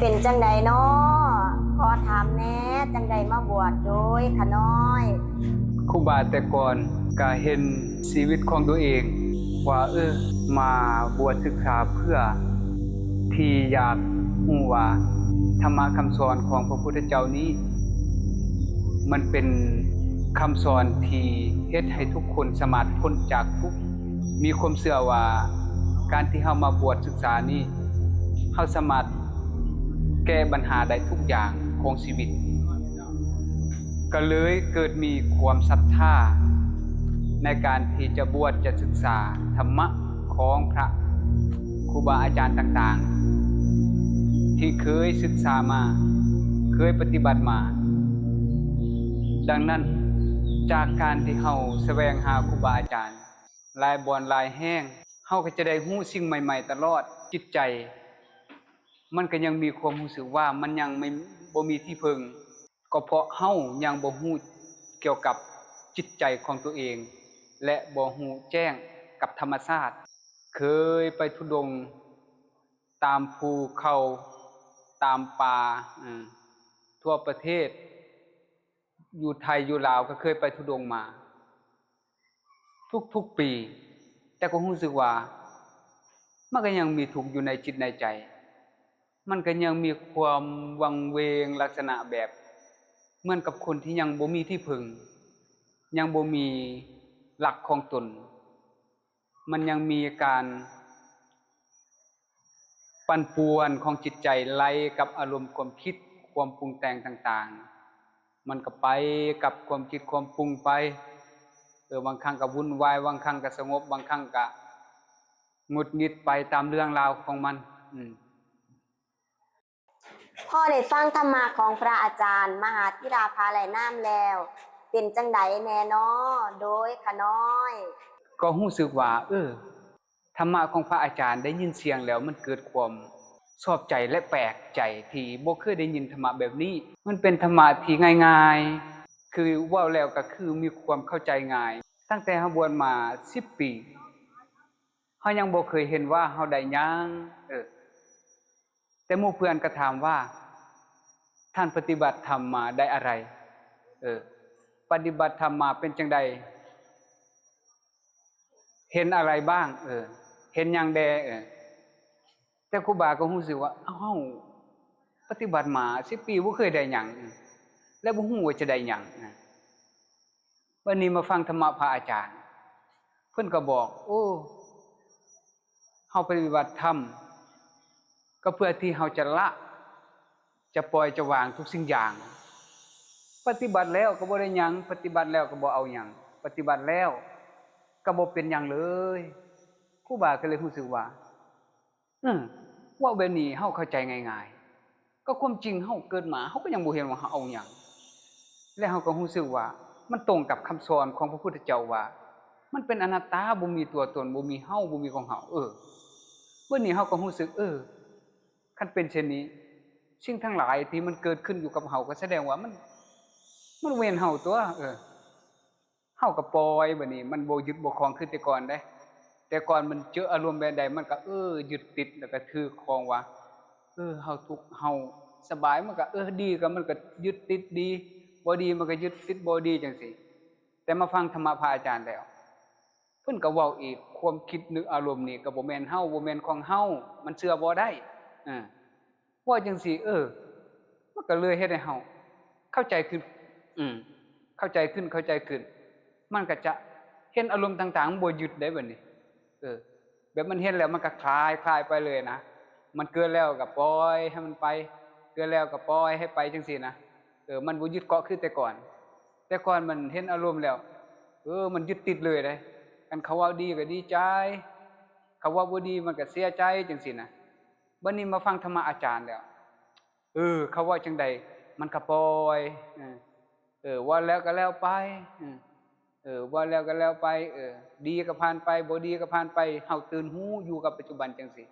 ເປັນຈັ່ງໃດນໍ? ຂໍຖາມແດ່, ຈັ່ງໃດມາບວດໂດຍຂະນ້ອຍ? ຄູບາແຕ່ກ່ອນກະເຫັນຊີວິດຂອງຕົວເອງວ່າ ເອີ ມາບວດສຶກສາເພື່ອທີ່ຢາກຮູ້ວ່າທຳມະຄຳສອນຂອງພະພຸດທະເຈົ້ານີ້ ມັນເປັນຄຳສອນທີ່ເຮັດໃຫ້ທຸກຄົນສາມາດພົ້ນຈາກທຸກ. ມີຄວາມເຊື່ອວ່າການທີ່ເຮົາມາບວດສຶກສານີ້ ເຮົາສາມາດແກ້ບັນຫາໄດ້ທຸກຢ່າງຂອງຊີວິດ. ກໍເລີຍເກີດມີຄວາມສັດທາໃນການທີ່ຈະບວດ ຈະສຶກສາທຳມະຂອງພະຄູບາອາຈານຕ່າງໆ ທີ່ເຄີຍສຶກສາມາ, ເຄີຍປະຕິບັດມາ. ດັ່ງນັ້ນ, ຈາກການທີ່ເຮົາສະແຫວງຫາຄູບາອາຈານ ຫຼາຍບ່ອນຫຼາຍແຫ່ງ, ເຮົາກໍຈະໄດ້ຮູ້ສິ່ງໃໝ່ໆຕະຫຼອດ. ຈິດໃຈມັນກໍຍັງມີຄວາມຮູ້ສຶກວ່າມັນຍັງໄມ່ ບໍ່ມີທີ່ເພິ່ງ, ກໍເພາະເຮົາຍັງບໍ່ຮູ້ກ່ຽວກັບຈິດໃຈຂອງຕົວເອງ ແລະ ບໍ່ຮູ້ແຈ້ງກັບທຳມະຊາດ. ເຄີຍໄປທຸດົງຕາມພູເຂົາ, ຕາມປ່າ, ເອີ, ທົ່ວປະເທດ. ຢູ່ໄທຢູ່ລາວກໍເຄີຍໄປທຸດົງມາທຸກໆປີ, ແຕ່ກໍຮູ້ສຶກວ່າມັນກໍຍັງມີທຸກຢູ່ໃນຈິດໃນໃຈ, ມັນກໍຍັງມີຄວາມວັງເວງ ລັກສະນະແບບເໝືອນກັບຄົນທີ່ຍັງບໍ່ມີທີ່ເພິ່ງ, ຍັງບໍ່ມີຫຼັກຂອງຕົນ. ມັນຍັງມີການປັ່ນປ່ວນຂອງຈິດໃຈ ໄຫຼກັບອາລົມຄວາມຄິດ, ຄວາມປຸງແຕ່ງຕ່າງໆ, ມັນກໍໄປກັບຄວາມຄິດຄວາມປຸງໄປ. ເອີ, ບາງຄັ້ງກໍວຸ່ນວາຍ, ບາງຄັ້ງກໍສະຫງົບ, ບາງຄັ້ງກໍຫງຸດຫງິດໄປຕາມເລື່ອງລາວຂອງມັນ. ອືມ. ພໍໄດ້ຟັງທຳມະຂອງພະອາຈານມະຫາທີລາພາໄຫຼນ້ຳແລ້ວ ເປັນຈັ່ງໃດແດ່ນໍ ໂດຍຂະນ້ອຍ? ກໍຮູ້ສຶກວ່າ ເອີ ທຳມະຂອງພະອາຈານໄດ້ຍິນສຽງແລ້ວ ມັນເກີດຄວາມຊອບໃຈ ແລະ ແປກໃຈທີ່ບໍ່ເຄີຍໄດ້ຍິນທຳມະແບບນີ້. ມັນເປັນທຳມະທີ່ງ່າຍໆ, ຄືເວົ້າແລ້ວກໍຄືມີຄວາມເຂົ້າໃຈງ່າຍ. ຕັ້ງແຕ່ເຮົາບວດມາສິບປີ, ເຮົາຍັງບໍ່ເຄີຍເຫັນວ່າເຮົາໄດ້ຫຍັງ, ເອີ. ແຕ່ໝູ່ເພື່ອນກໍຖາມວ່າ ທ່ານປະຕິບັດທຳມາໄດ້ອະໄລ? ເອີ, ປະຕິບັດທຳມາເປັນຈັ່ງໃດ? ເຫັນອະໄລບ້າງ? ເອີ, ເຫັນຫຍັງແດ່? ເອີ. ແຕ່ຄູບາກໍຮູ້ສຶກວ່າ ເອົ້າ, ເຮົາປະຕິບັດມາສິບປີບໍ່ເຄີຍໄດ້ຫຍັງ, ແລະ ບໍ່ຮູ້ວ່າຈະໄດ້ຫຍັງ. ບັດນີ້ມາຟັງທຳມະພະອາຈານ, ເພິ່ນກໍບອກ, ໂອ້, ເຮົາປະຕິບັດທຳກໍເພື່ອທີ່ເຮົາຈະລະ, ຈະປ່ອຍ, ຈະວາງທຸກສິ່ງຢ່າງ. ປະຕິບັດແລ້ວກໍບໍ່ໄດ້ຫຍັງ, ປະຕິບັດແລ້ວກໍບໍ່ເອົາຫຍັງ, ປະຕິບັດແລ້ວກໍບໍ່ເປັນຫຍັງເລີຍ. ຄູບາກໍເລີຍຮູ້ສຶກວ່າ ເອີ, ເວົ້າແບບນີ້ເຮົາເຂົ້າໃຈງ່າຍໆ. ກໍຄວາມຈິງເຮົາເກີດມາ ເຮົາກໍຍັງບໍ່ເຫັນວ່າເຮົາເອົາຫຍັງ. ແລະ ເຮົາກໍຮູ້ສຶກວ່າມັນຕົງກັບຄຳສອນຂອງພະພຸດທະເຈົ້າວ່າ ມັນເປັນອະນັດຕາ, ບໍ່ມີຕົວຕົນ, ບໍ່ມີເຮົາ, ບໍ່ມີຂອງເຮົາ. ເອີ, ບັດນີ້ເຮົາກໍຮູ້ສຶກ, ເອີ, ຄັນເປັນເຊັ່ນນີ້, ສິ່ງທັງຫຼາຍທີ່ມັນເກີດຂຶ້ນຢູ່ກັບເຮົາ ກໍສະແດງວ່າມັນ, ມັນບໍ່ແມ່ນເຮົາຕົວະ. ເອີ. ເຮົາກໍປ່ອຍ, ບັດນີ້ມັນບໍ່ຍຶດບໍ່ຄອງຄືແຕ່ກ່ອນເດ້. ແຕ່ກ່ອນມັນເຈີອາລົມແບບໃດ ມັນກໍ, ເອີ, ຍຶດຕິດ ແລ້ວກໍຖືກຄອງວ່າ, ເອີ, ເຮົາທຸກ, ເຮົາສະບາຍ, ມັນກໍ, ເອີ, ດີ, ກໍມັນກໍຍຶດຕິດດີ, ບໍ່ດີ, ມັນກໍຍຶດຕິດບໍ່ດີ ຈັ່ງຊີ້. ແຕ່ມາຟັງທຳມະພະອາຈານແລ້ວ, ເພິ່ນກໍເວົ້າອີກ, ຄວາມຄິດນຶກອາລົມນີ້ກໍບໍ່ແມ່ນເຮົາ, ບໍ່ແມ່ນຂອງເຮົາ, ມັນເຊື່ອບໍ່ໄດ້. ເອີ. ເວົ້າຈັ່ງຊີ້, ເອີ, ມັນກໍເລີຍເຮັດໃຫ້ເຮົາເຂົ້າໃຈຂຶ້ນ, ອືມ, ເຂົ້າໃຈຂຶ້ນ, ເຂົ້າໃຈຂຶ້ນ. ມັນກໍຈະເຫັນອາລົມຕ່າງໆ ມັນບໍ່ຍຶດໄດ້ບັດນີ້. ເອີ, ແບບມັນເຫັນແລ້ວມັນກໍຄລາຍ, ຄລາຍໄປເລີຍນະ. ມັນເກີດແລ້ວກໍປ່ອຍໃຫ້ມັນໄປ, ເກີດແລ້ວກໍປ່ອຍໃຫ້ໄປ ຈັ່ງຊີ້ນະ. ເອີ, ມັນບໍ່ຍຶດເກາະຄືແຕ່ກ່ອນ. ແຕ່ກ່ອນມັນເຫັນອາລົມແລ້ວ, ເອີ, ມັນຍຶດຕິດເລີຍເດ້. ຄັນເຂົາເວົ້າດີກໍດີໃຈ, ເຂົາເວົ້າບໍ່ດີມັນກໍເສຍໃຈ, ຈັ່ງຊີ້ນະ. ບັດນີ້ມາຟັງທຳມະອາຈານແລ້ວ, ເອີ, ເຂົາເວົ້າຈັ່ງໃດມັນກໍປ່ອຍ, ເອີ, ເອີ, ເວົ້າແລ້ວກໍແລ້ວໄປ, ເອີ, ເອີ, ເວົ້າແລ້ວກໍແລ້ວໄປ, ເອີ, ດີກໍຜ່ານໄປ, ບໍ່ດີກໍຜ່ານໄປ, ເຮົາຕື່ນຮູ້ຢູ່ກັບປັດຈຸບັນຈັ່ງຊີ້.